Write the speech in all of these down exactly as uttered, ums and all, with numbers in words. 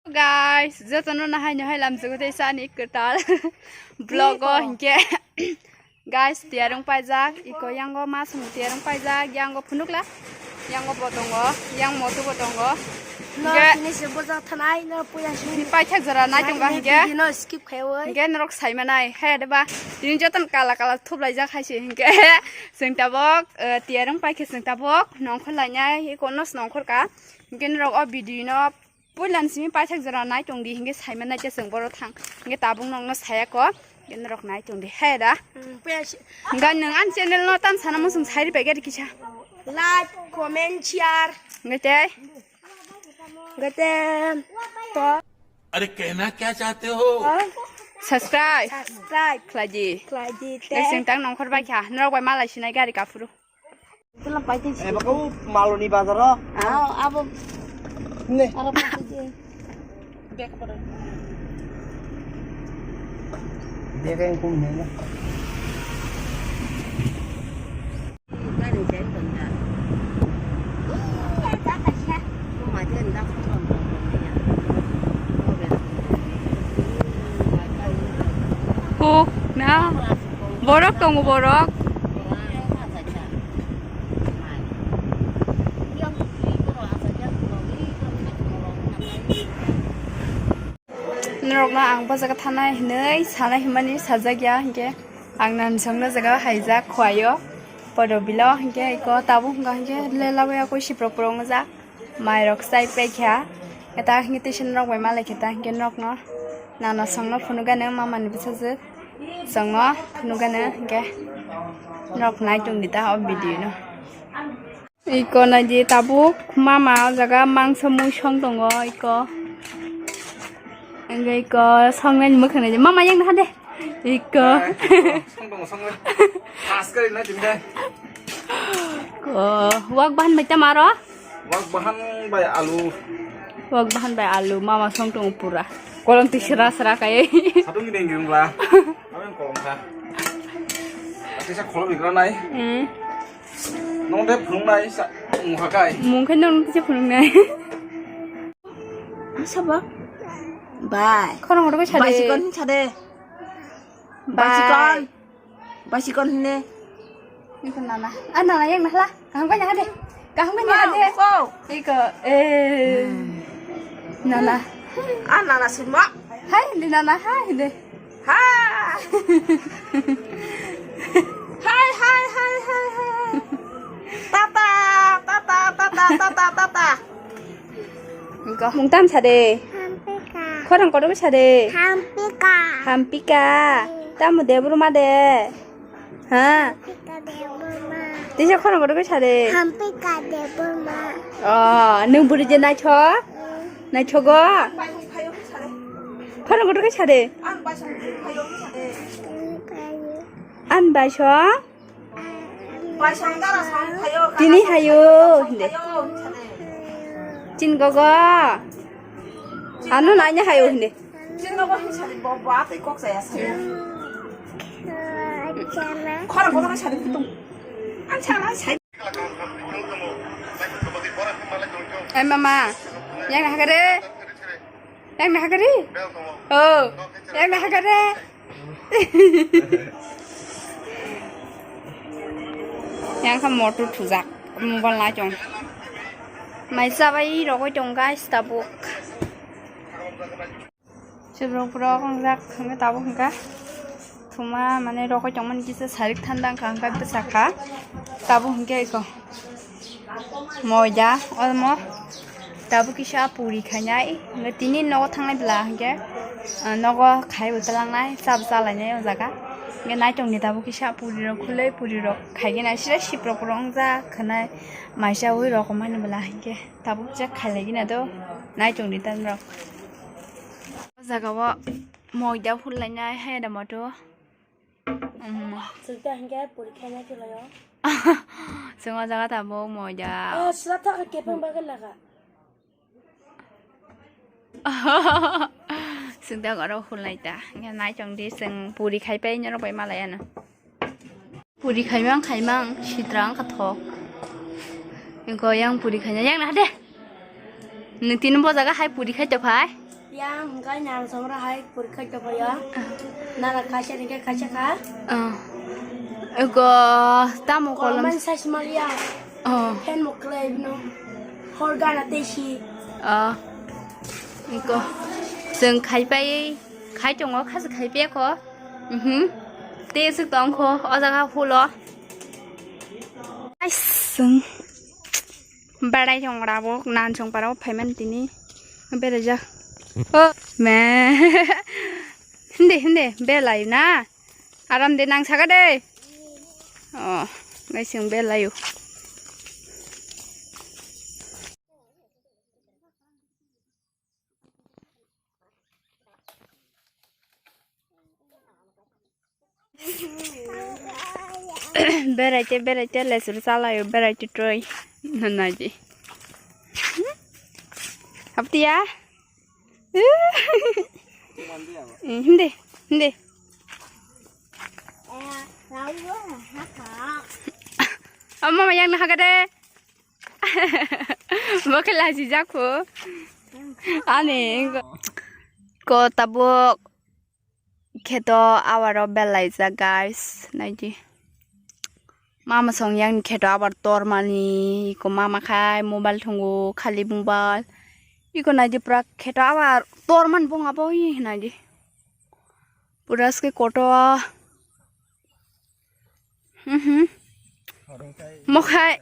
Guys, jotono nahai nahai lamjago tei sani kwtal vlog o hinkhe. Guys, tiyarung paijak, iko yango masung tiyarung paijak, yango phunukla, yango bo tongo, yang moto bo tongo. No, hinkhe tini se bojak thanai, no puya sini. Paithak jora nai tongo hinkhe. Video no skip khaiwi. Hinkhe norok saimanai, he deba, tini joton kala kala thuplaijak hai se hinkhe. Chwng tabok, eh, tiyarung paikhe chwng tabok, nongkhor lainai, iko nos nongkhor ka. Hinkhe norok o video no puilan simi paithak jora nai tongdi, hinkhe saimanai te chwng boro thang. Hinkhe tabuk nokno saya ko, hinkhe norok nai tongdi. He da? Hmm, puya si- Hinkhe nwng ani channel no tan sana muchung sai ripai gari kisa. Like, comment, share. Hinkhe te? Hinkhe te? To. अरे कहना क्या चाहते हो? Subscribe. Subscribe. Khlaidi. Khlaidi te. Te chwng tang nongkhor bai kha. Norok bai malai sinai gari kaphuru. Tila paiteng si. Eh, bako maloni bazaro. Ah, abo. Ne. Aro paiteng si. Bek pada. Bek yang kum ne. Kok na borok tongo borok. Norokno ang bo jaga thanai hinwi sanai hinmani sajak ya hinkhe ang nansongno jaga haijak khuaio podo bilo hinkhe iko tabuk hwnkha hinkhe lelabwi akoi siprok phrok wngjak. Mairok chai paikha. Eta hinkhe tisa norok bai malaikha ta hinkhe norokno nana songno phunukgano mamani bwsajwk songno phunukgano hinkhe norok nai tongdi ta o video no. Iko naidi tabuk mama o jaga mangso mui song tongo iko. Hinkhe iko songnani mwkhang naidi mama yang naha de. Iko. Song tongo song le. Askari na tinde. Ko wak bahan bai tamo aro? Wak bahan bai alu. Wak bahan bai alu, mama song tongo pura. Kolom ti sra sra kai. Satung ni dengri bla. Amen kolom kha. Ati sa kolom ikra nai. Hmm. Nong de phung nai sa mung kha kai. Mung khe nong ti phung nai. Sabo? Bai. Khorang horo bai sade. Bai sikon sade. Bai. Bai sikon. Bai sikon hine. Iko nana. Ah, nana yang nahla. Kaham bai nahade. Kaham bai nahade. Wow, wow. Iko, eh. Hmm. Nana. Ah, nana sima. Hai, di nana, hai, di. Hai. Hai, hai, hai, hai, hai. Tata, tata, tata, tata, tata. Mung tam sa de. Hampika. Khorang kotor sa de. Hampika. Hampika. Tamo de buruma de. Ha. Hampika de buruma. Tisa khorang kotor sa de. Hampika de buruma. Oh, nung buri je naithok? Hmm. Naithogo? Khorang kotor sa de. An bai so? Tini hayo, hindi. Chin gogo. Ano nanya hayo, hindi. Eh, mama. Yang nak kere? Yang nahagari? Oh, yang nahagari. Yang kha motor thujak, mobile nai tong. Mai chabai rogoi tong guys tabuk. Sibrok borok wngjak hwnkhe tabuk hwnkha. Thuma mane rogoi tongmani kisa sarik thanda wngkha, hwnkhe bwsakha. Tabuk hwnkhe eko moida omo tabuk kisa puri khainai. Hwnkhe tini nogo thangnai bwla hwnkhe, ah, nogo khaibo twlangnai, chabo chalainai o jaga. Hwnkhe naitongni tabuk kisa puri rok khulai, puri rok khaigena sida siprok rok wngjak khwnai, maisa ui rok mani bwla hwnkhe tabuk jak khailaigena do naitongni ta norok. O jaga o moida phul lainai hai da moto. Um. Chwng ta hinkhe puri khainai khe laio. Chwng o jaga tabuk moida. Ah, sila thak kepeng bagwi laga. Chwng ta oro phul nai ta. Hinkhe nai chong di chwng puri khai pai norok bai malai ano. Puri khaimang khaimang sitra wngkha thok. Wngkha yang puri khaina yang naha de. Nwng tini bo jaga hai puri khai tongphai? Ya, hwnkhe nang songra hai puri khai tongphai ya. Nana kaisa hwnkhe kaisa kha. Oh. Ego tamo kolom. Kolom sai simal ya. Oh. Fan mo klai bino. Hor gana tei si. Oh. Ego. Chwng khai pai, khai tongo, khasi khai pai ko. Mhm. Tei aswk tong kho, o jaga hulo. Ai, chwng berai tong rabo, nan chwng parao phaimani tini. Berai jak. O, me. Hindi, hindi, belai na. Aram de nang saka de. Oh, guys, chwng belai o. Beraite, beraite, lesur salayo, beraite troi. Nanaji. Haptiya? Hindi, hindi. Amma yang nahagade. Bo khe lachi jakho. Ani ko tabuk kheto awaro belaijak, guys. Naidi. Mama song yang kheto abar tormani, iko mama khai mobile thungo, khali mobile. Iko naidi pura kheto abar torman bong abo hi naidi. Pura ske koto. Mhm. Mokhai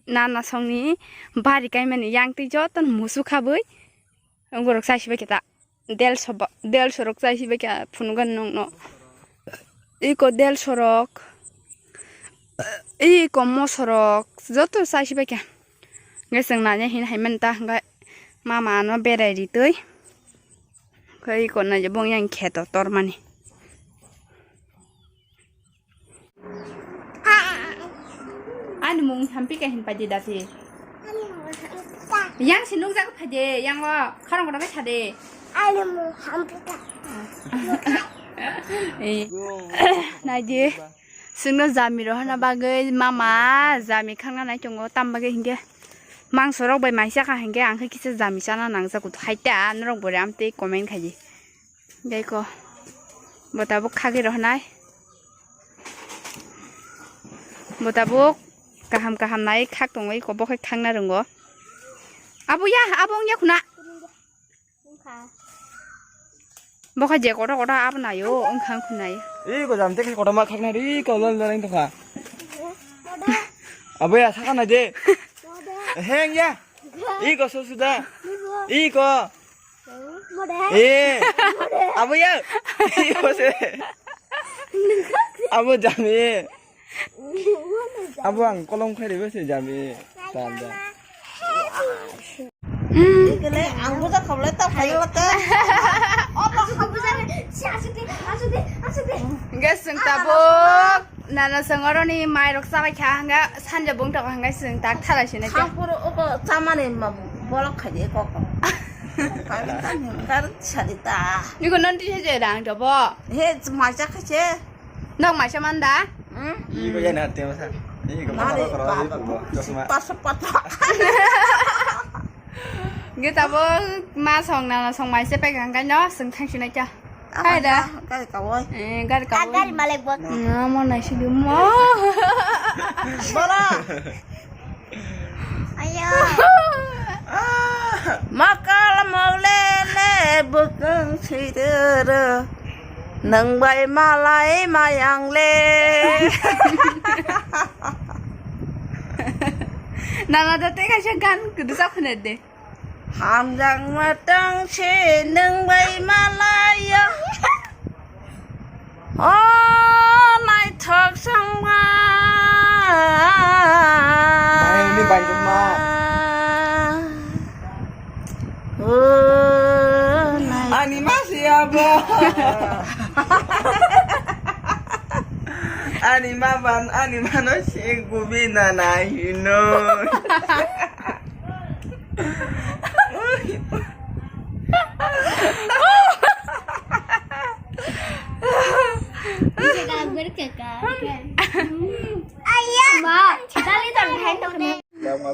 nana songni bari kaimani yang twi joto musu khabwi. Ungorok chai sibai khe ta. Del soba, del sorok chai sibai khe phunugan nongno. Iko del sorok. Iko mosorok joto chai sibai khe. Ngai chwng nanya hin hai manta ngai mama ano berai ritwi. Khe iko naijak bong yang kheto tormani. Ani mung Hampika hin paidi dati. Yang si nukjak phaidi, yang o kharang kono bai thadi. Ani mung Hampika. Eh. Naidi. Sungno jami rohorna bagwi mama jami khangna nai tongo, tam bagwi hinkhe mangso rok bai maisa kha hinkhe ang khe kisa jami chana nangjago hai ta norok bo ri amtwi comment khaidi. Gaiko. Bo tabuk khagwi rohornai. Bo tabuk kaham kaham nai khak tongwi ko bo khai khangna rwngo. Abo ya, abo wngya khuna. Bo khai je kotor kotor abo nayo wngkha wngkha nai. Ih, ko jam te kotor ma khakna ri ko lon lon tongkha. Abo ya saka nai de. Heng ya. Ih, ko so suda. Ih, ko. Eh, abo ya. Ih, ko se. Abo jam eh. Abo ang kolom khairaiba se jami. Tanda. Gele ang buja khablai ta khayo ta. Hingke chwng tabuk nana chwng oroni mairok chabai kha hingke sanja bung tongo hingke chwng tak thala sini khe. Khangpuru oko chamani ma bolok khaidi koko. Kari ta ni kari sadi ta. Niko non tise je dang jobo. He macha khache. Nok maisa man da? Hmm? Iko ya na te masa. Iko masa ko koro iko chosma. Paso pato. Ge tabo ma song na song maisa pe gang kai no sung thang sinai cha. Hai da. Gari kawai. Eh, gari kawai. Gari malek bot. Na mo na si mo. Bara. Ayo. Makal mole le bukang sidere. Nang bai malai mayang le. Nana da te kaisa gan kudu sa khune de. Hamjak matang se nang bai malai ya. O naithok sangma. Bai, ini bai, Juma. O nai- Ani ma si abo. Ani ma ban, ani ma no si gubi na na hino. Ayah. Ma, dali dong, hai dong.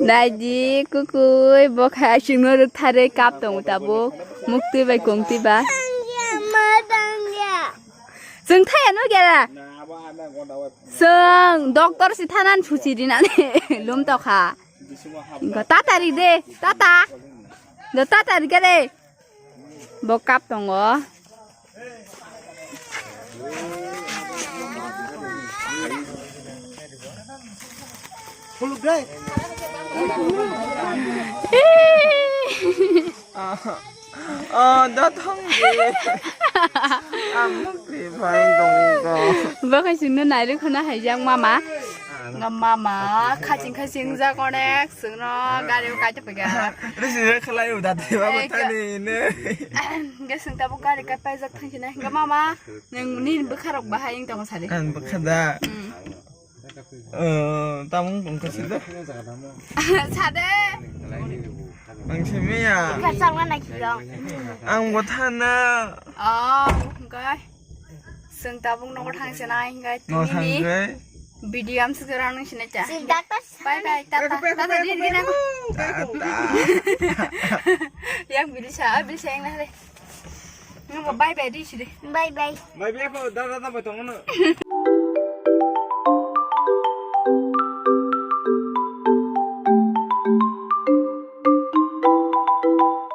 Naidi kukui bo khai chwngno rwktharwi kap tongo tabuk. Muktwi bai kongtwi ba. Chwng thaya no gera. Chwng doctor si thanan suchi rinani lum tokha. Tatari de, tata. Do tatari gere. Bo kap tongo. Oh, da thang de. Ang mukti bai dong dong. Bo khai singno nairu khuna haijak mama. Nga mama khaching khaching jak onek singno gari o kaita pega. Risi khalai u dati baba tani ne. Nga sing tabuk gari kai paijak thangsinai. Nga mama nini bwkharok bahai wng tongo sadi. Ang bwkha da. Tamung tongkha sida. Sade. Ang simiya. Kacang mana kiyong. Ang bwthana. Oh, okay. Sing tabuk nogo thangsinai hingai. No tini ni thangre. Video am sujara nung sinai cha. Sing dakta. Bye bye, tata. Tata, di, di, na. Tata. Yang bilsa, ah, bilsa yang na re. Nung bye bye di sidi. Bye bye. Bye bye ko, da, da, da, bye tong no.